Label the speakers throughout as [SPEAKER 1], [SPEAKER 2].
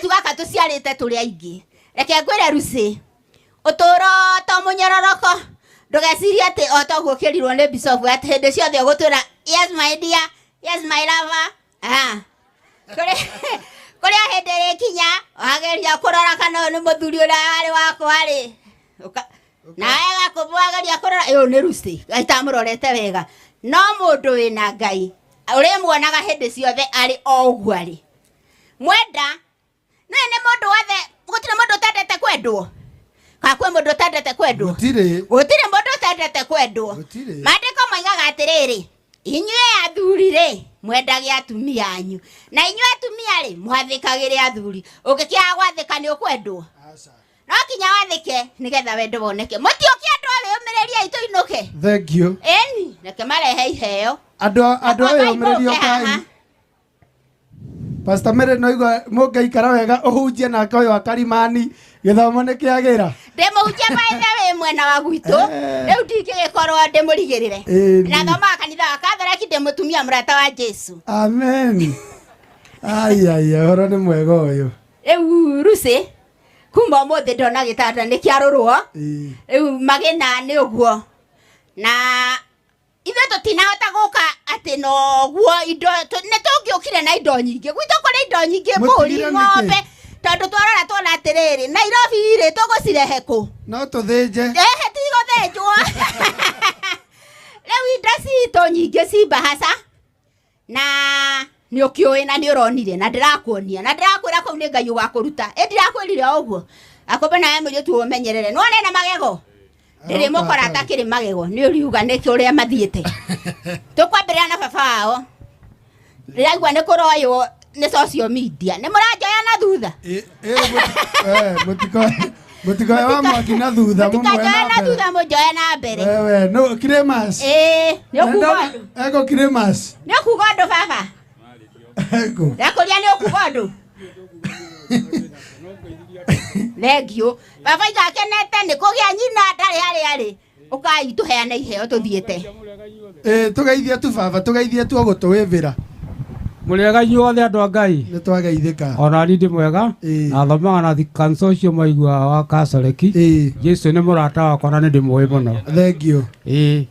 [SPEAKER 1] Kairĩtu gaka tũciarĩte tũrĩ aingĩ. Reke ngwĩre Lucy, ũtũũro to mũnyororoko. Ndũgecirie atĩ o toguo ũkĩrirwo nĩ Bishop atĩ hĩndĩ ciothe ũgũtwĩra yes my dear, yes my lover. Ah. Kũrĩ kũrĩ o hĩndĩ ĩrĩkinya wageria kũrora kana ũyũ nĩ mũthuri ũrĩa warĩ wakwa rĩ. Nawe gakũmbũ wageria kũrora ũyũ nĩ Lucy, itamũrorete wega. No mũndũ wĩna Ngai ũrĩmuonaga hĩndĩ ciothe arĩ o ũguo arĩ. Mwenda nĩ nĩ mũndũ wothe, gũtirĩ mũndũ ũtendete kwendwo. Kana kwĩ mũndũ ũtendete kwendwo?
[SPEAKER 2] Gũtirĩ.
[SPEAKER 1] Gũtirĩ mũndũ ũtendete kwendwo.
[SPEAKER 2] Gũtirĩ.
[SPEAKER 1] Maandĩko moigaga atĩrĩrĩ, inyuĩ athuri rĩ, mwendage atumia anyu, na inyuĩ atumia rĩ, mwathĩkagĩre athuri. Ũngĩkĩaga gwathĩka nĩ ũkwendwo?
[SPEAKER 2] Aca.
[SPEAKER 1] No nginya wathĩke nĩgetha wendo woneke. Mũtiũkie andũ a wĩyũmĩrĩriei tũinũke.
[SPEAKER 2] Thank you.
[SPEAKER 1] Ĩni, reke marehe iheo.
[SPEAKER 2] Andũ andũ a
[SPEAKER 1] Nakwa
[SPEAKER 2] wĩyũmĩrĩrio
[SPEAKER 1] Bible
[SPEAKER 2] kai.
[SPEAKER 1] haha.
[SPEAKER 2] Pastor Mary no igua mũngĩikara wega ũhunjie nake ũyũ akarimani gĩthomo nĩ kĩagĩra.
[SPEAKER 1] Ndĩmũhunjia maithe wĩ mwena wa gwitũ, rĩu ndingĩgĩkorwo ndĩmũrigĩrĩre.
[SPEAKER 2] Ĩni.
[SPEAKER 1] Na thomaga kanitha wa Katholeki, ndĩ mũtumia mũrata wa Jesu.
[SPEAKER 2] Amen. Ai ai, ũhoro nĩ mwega ũyũ.
[SPEAKER 1] Rĩu Lucy, kuma ũmũthĩ ndona gĩtanda nĩ kĩarũrwo. Rĩu magĩna nĩ ũguo. Na ithuĩ tũtinahota gũka atĩ noguo indo nĩ tũngĩũkire na indo nyingĩ. Gwitũ kũrĩ indo nyingĩ, mbũri,
[SPEAKER 2] Mũtigire nĩkĩ?
[SPEAKER 1] ng'ombe, tondũ twarora tuona atĩrĩrĩ, Nairobi rĩ, tũgũcirehe kũ?
[SPEAKER 2] No tũthĩnje.
[SPEAKER 1] Ehe, tigũthĩnjwo. Rĩu indo citũ nyingĩ ci mbahaca, na nĩ ũkĩũĩ na nĩ ũronire, na ndĩrakuonia, na ndĩrakwĩra kũu nĩ Ngai ũgakũruta. Ĩ ndirakwĩrire o ũguo. Akombe nawe mũirĩtu ũmenyerere. Nĩwona ena magego? Ndĩrĩmũkora atakĩrĩ magego, nĩ ũriuga nĩkĩ ũrĩa mathiĩte. Tũkwambĩrĩra na baba wao. Ndĩraigua nĩ kũroywo nĩ social media. Nĩ mũranjoya na thutha?
[SPEAKER 2] Mũtikoe wa mwaki na thutha, mũmuoe
[SPEAKER 1] Mũtikanjoe
[SPEAKER 2] na
[SPEAKER 1] na
[SPEAKER 2] mbere.
[SPEAKER 1] thutha, mũnjoe na mbere.
[SPEAKER 2] Wewe, no Christmas.
[SPEAKER 1] Nĩ ũkuga ũndũ.
[SPEAKER 2] Ego Christmas.
[SPEAKER 1] Nĩ ũkuga ũndũ baba?
[SPEAKER 2] Ego.
[SPEAKER 1] Ndakũria nĩ ũkuga ũndũ. Thengiũ. Baba igakenete nĩ kũgĩa nyina ndarĩ harĩa arĩ. Ũkai tũheane iheo tũthiĩte.
[SPEAKER 2] Tũgeithie tu baba, tũgeithie tu ũgũtũwĩvĩra.
[SPEAKER 3] Mũrĩega inyuothe andũ a Ngai.
[SPEAKER 2] Nĩ twageithĩka.
[SPEAKER 3] Ona niĩ ndĩ mwega. Na thomaga na kanitha ũcio maiguaga wa Katholeki. Jesu nĩ mũrata wakwa na nĩ ndĩmũĩ mũno.
[SPEAKER 2] Thank you.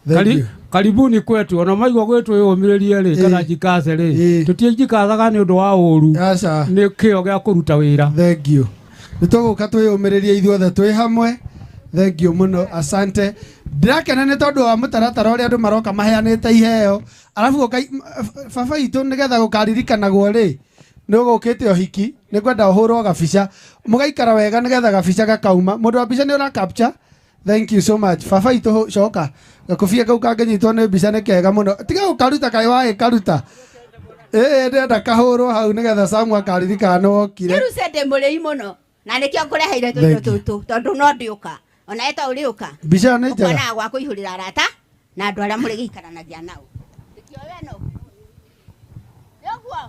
[SPEAKER 2] Thank you.
[SPEAKER 3] Karibuni kwetu, ona maigua gwĩtwo ĩyũmĩrĩrie rĩ, kana njikace rĩ, tũtiĩnjikathaga nĩ ũndũ wa ũru.
[SPEAKER 2] Aca.
[SPEAKER 3] Nĩ kĩo gĩa kũruta wĩra.
[SPEAKER 2] Thank you. Nĩ tũgũka twĩyũmĩrĩrie ithuothe twĩ hamwe. Thank you mũno, asante. Ndĩrakena nĩ tondũ wa mũtaratara ũrĩa andũ maroka maheanĩte iheo. Arabu baba itũ nĩgetha gũkaririkanagwo rĩ, nĩ ũgũkĩte ũhiki, nĩ ngwenda ũhũrwo gabica. Mũgaikara wega nĩgetha gabica gakauma. Mũndũ wa mbica nĩ ũra capture. Thank you so much. Baba itũ coka. Gakũbia kau kangĩnyitwo nĩ mbica nĩ kega mũno. Tiga gũkaruta kaĩ wagĩkaruta. Ndĩrenda kahũrwo hau nĩgetha Samu akaririkana nĩ wokire.
[SPEAKER 1] Rĩu se ndĩ mũrĩi mũno. Na nĩkĩo ngũreheire tũindo
[SPEAKER 2] Thank you.
[SPEAKER 1] tũtũ, tondũ no ndĩũka. Ona we to ũrĩũka.
[SPEAKER 2] Mbica ĩyo nĩ njega.
[SPEAKER 1] Ũkonaga gwa kũihũrĩra arata na andũ arĩa mũrĩgĩikaranagia nao. Nĩkĩo we no. Nĩ ũguo?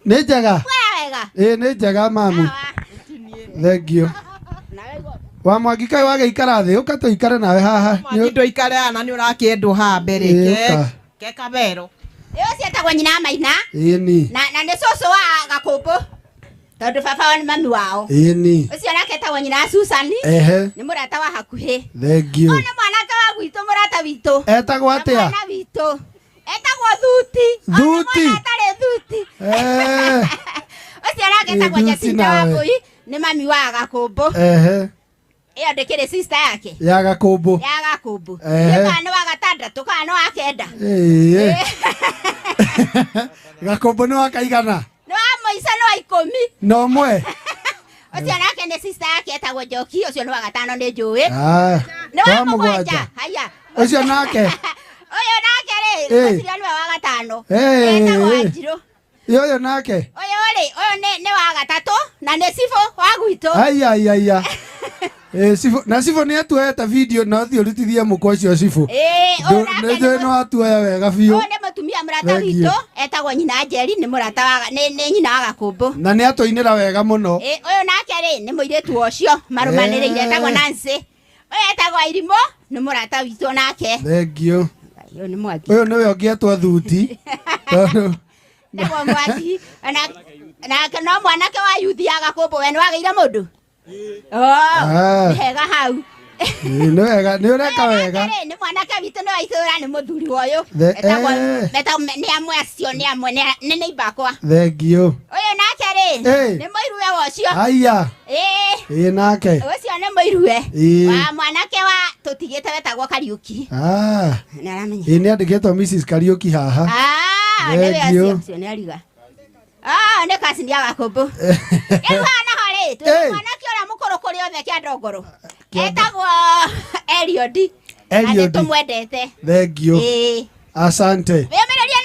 [SPEAKER 2] Nĩ njega.
[SPEAKER 1] Kuoya wega.
[SPEAKER 2] Nĩ njega mamu. Thank you. Wa Mwangi kaĩ wagĩikara thĩ, ũka tũikare nawe haha.
[SPEAKER 4] Mwangi ndũikare haha na nĩ ũrakĩendwo haha mbere.
[SPEAKER 2] Ũka.
[SPEAKER 4] Ke kabero.
[SPEAKER 1] Ĩyo cietagwo nyina wa Maina.
[SPEAKER 2] Ĩni.
[SPEAKER 1] Na nĩ cũcũ wa Gakũmbũ. Tondũ baba wao nĩ mami wao.
[SPEAKER 2] Ĩni.
[SPEAKER 1] Ũcio nake etagwo nyina wa Susan.
[SPEAKER 2] Ehe.
[SPEAKER 1] Nĩ mũrata wa hakuhĩ.
[SPEAKER 2] Thank you.
[SPEAKER 1] Ũyũ nĩ mwanake wa gwitũ, mũrata witũ.
[SPEAKER 2] Etagwo atĩa?
[SPEAKER 1] Mwana witũ. Etagwo Thuti.
[SPEAKER 2] Thuti.
[SPEAKER 1] Ona mwana atarĩ Thuti. Ũcio nake etagwo
[SPEAKER 2] Thuti
[SPEAKER 1] Jacinta
[SPEAKER 2] nawe.
[SPEAKER 1] Wambui, nĩ mami wa Gakũmbũ. Ĩyo ndĩkĩrĩ sister yake.
[SPEAKER 2] Ya Gakũmbũ.
[SPEAKER 1] Ya Gakũmbũ. Kana nĩ wa gatandatũ, kana nĩ wa kenda.
[SPEAKER 2] Gakũmbũ nĩ wa kaigana?
[SPEAKER 1] Nĩ wa mũico, nĩ wa ikũmi.
[SPEAKER 2] Na ũmwe.
[SPEAKER 1] Ũcio nake nĩ sister yake etagwo Njoki, ũcio nĩ wa gatano nĩ njũĩ. Nĩ
[SPEAKER 2] Wa
[SPEAKER 1] wa mũgwanja.
[SPEAKER 2] mũgwanja.
[SPEAKER 1] Haya.
[SPEAKER 2] Ũcio nake.
[SPEAKER 1] Ũyũ nake rĩ, ngwĩciria nĩwe wa gatano. Etagwo Wanjirũ.
[SPEAKER 2] Ũyũ nake.
[SPEAKER 1] Ũyũ rĩ, ũyũ nĩ wa gatatũ na nĩ cibũ wa gwitũ.
[SPEAKER 2] Aya, aya, aya. Cibũ, na cibũ nĩ atuoete video na ũthiĩ ũrutithie mũkwa ũcio cibũ.
[SPEAKER 1] Ũyũ nake
[SPEAKER 2] Nĩ njũĩ nĩ watuoya wega biũ.
[SPEAKER 1] Ũyũ nĩ mũtumia mũrata
[SPEAKER 2] Thank you.
[SPEAKER 1] witũ, etagwo nyina Njeri, nĩ mũrata wa, nĩ nyina wa Gakũmbũ.
[SPEAKER 2] Na nĩ atũinĩra wega mũno.
[SPEAKER 1] Ũyũ nake rĩ, nĩ mũirĩtu ũcio marũmanĩrĩire, etagwo Nancy. Ũyũ etagwo Irimũ, nĩ mũrata witũ nake.
[SPEAKER 2] Thank you.
[SPEAKER 1] Ũyũ nĩ Mwangi.
[SPEAKER 2] Ũyũ nĩwe ũngĩetwo Thuti. Tondũ
[SPEAKER 1] Etagwo Mwangi. Ona Nake no mwanake wa yuthi ya Gakũmbũ we nĩwagĩire mũndũ? Oh, hega hau.
[SPEAKER 2] Nĩ wega, nĩ ũreka wega.
[SPEAKER 1] Nĩ mwanake witũ nĩ wa itũũra nĩ mũthuri wa ũyũ. Etagwo nĩ amwe acio nĩ amwe nĩ neighbor akwa.
[SPEAKER 2] Thank you.
[SPEAKER 1] Ũyũ nake rĩ nĩ mũiruwe wa ũcio.
[SPEAKER 2] Aya. Ĩĩ nake.
[SPEAKER 1] Ũcio nĩ mũiruwe. Wa mwanake wa tũtigĩte wetagwo Kariũki. Nĩ aramenya.
[SPEAKER 2] Ĩĩ nĩ andĩkĩtwo Mrs Kariũki haha.
[SPEAKER 1] Nĩwe ũcio ũcio nĩ ariga. Nĩ cousin ya Gakũmbũ. Rĩu haha naho rĩ twĩ mwanake ũrĩa mũkũrũ kũrĩ othe Kĩandongoro. Etagwo Eliod. Na nĩ tũmwendete.
[SPEAKER 2] Thank you. Asante.
[SPEAKER 1] Wĩyũmĩrĩrie